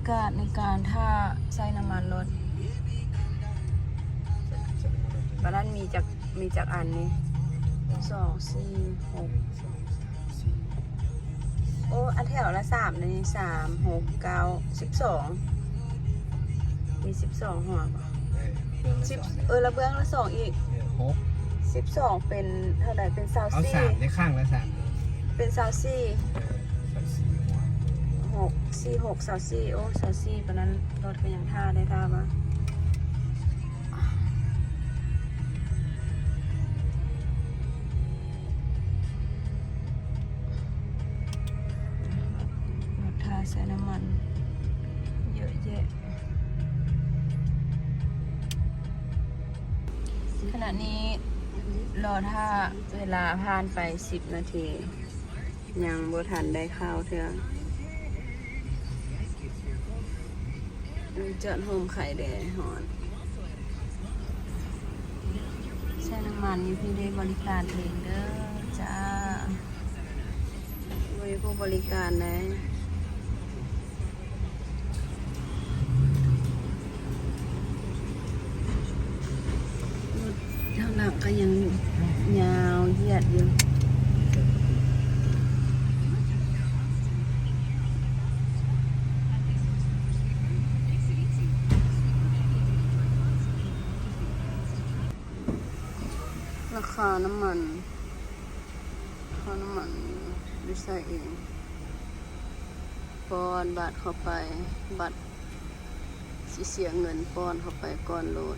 ກາດໃນການຖ້າໃສ່ນ້ຳມັນລົດ. ປານນັ້ນມີຈັກ ມີຈັກອັນນີ້? ສອງ ສີ່ ຫົກ ໂອ້ ອັນແຖວລະສາມນີ້ ສາມ ຫົກ ເກົ້າ ສິບສອງ ມີສິບສອງຫົວບໍ່? ສິບ ເອີ ລະເບື້ອງລະສອງອີກ ຫົກ ສິບສອງເປັນເທົ່າໃດ? ເປັນຊາວສີ່ ເອົາສາມ ໄດ້ຂ້າງລະສາມ ເປັນຊາວສີ່ ເອີ ຊາວສີ່ຫົວ ຫົກ ສີ່ ຫົກ ຊາວສີ່ ໂອ້ ຊາວສີ່ປານນັ້ນ ລົດກໍຍັງຖ້າໄດ້ ຖ້າວ່າ ລົດຖ້າໃສ່ນ້ຳມັນເຍາະແຍະ. ຂະນະນີ້ລໍຖ້າເວລາຜ່ານໄປສິບນາທີ ຍັງບໍ່ທັນໄດ້ເຂົ້າເທື່ອ. ອືມ ຈອດໂຮມໄຂ່ແດ່ ຮ້ອນ. ໃສ່ນ້ຳມັນຢູ່ພີ້ເດ້ ບໍລິການເອງເດີຈ້າ. ບໍ່ມີຜູ້ບໍລິການໃດ. ທາງຫຼັງກໍຍັງຍາວຢຽດຢູ່. ລາຄານ້ຳມັນ ຄ່ານ້ຳມັນຢູ່ໃສເອງ? ປ້ອນບັດເຂົ້າໄປ ບັດຊິເສຍເງິນ ປ້ອນເຂົ້າໄປກ່ອນໂລດ.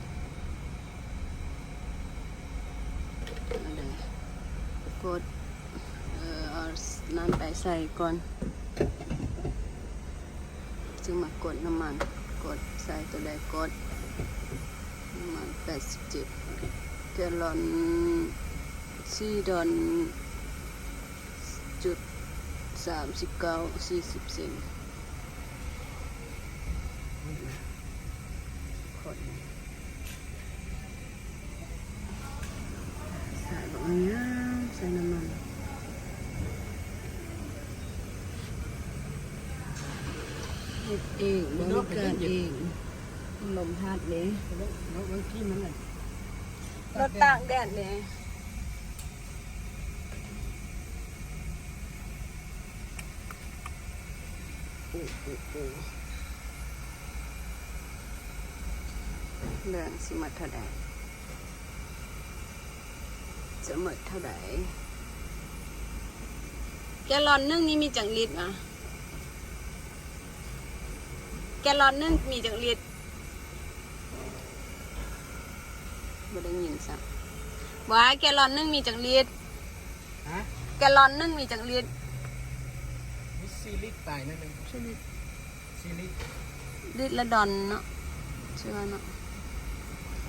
ກົດ ເອີ ເອົານັ້ນໄປໃສ່ກ່ອນ. ຈຶ່ງມາກົດນ້ຳມັນ ກົດໃສ່ໂຕໃດ ກົດນ້ຳມັນ ແປດສິບເຈັດ ແກລອນ ສີ່ດອນຈຸດສາມສິບເກົ້າ ສີ່ສິບເຊັນ. ຄົນ ສາຍບັກງາມ ໃສ່ນ້ຳມັນ ເຮັດເອງ ບໍລິການເອງ. ລົມພັດເດ້ ລົດ ລົດມັນກິນມັນແຫຼະ ລົດຕາກແດດເດ້. ໂອ້ ໂອ້ ໂອ້ ເລື່ອງຊິໝົດເທົ່າໃດ? ຈະໝົດເທົ່າໃດ? ແກລອນໜຶ່ງນີ້ມີຈັກລິດຫວາ? ແກລອນໜຶ່ງມີຈັກລິດ? ບໍ່ໄດ້ຍິນຊ້ຳ. ບໍ່ ແກລອນໜຶ່ງມີຈັກລິດ? ຮະ? ແກລອນໜຶ່ງມີຈັກລິດ? ມີສີ່ລິດປາຍໜ້ອຍໜຶ່ງ. ສີ່ລິດ ສີ່ລິດ ລິດລະດອນເນາະ ຊື່ວ່າເນາະ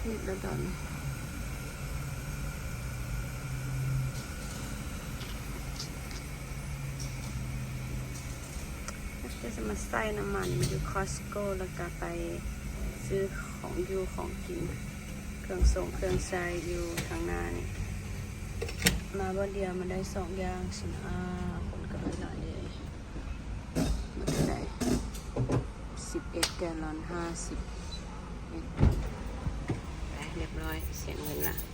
ລິດລະດອນ. ຈະມາໃສ່ນ້ຳມັນຢູ່ Costco ແລ້ວກະໄປຊື້ຂອງຢູ່ຂອງກິນ ເຄື່ອງຊົງເຄື່ອງໃຊ້ຢູ່ທາງໜ້ານີ້. ມາບ່ອນດຽວມັນໄດ້ສອງຢ່າງຊີ້ນະ. ຄົນກໍຫຼາຍໆເດ້. ໝົດເທົ່າໃດ? ສິບເອັດແກລອນ ຫ້າສິບເອັດ. ໄປ ຮຽບຮ້ອຍ ເສຍເງິນລະ.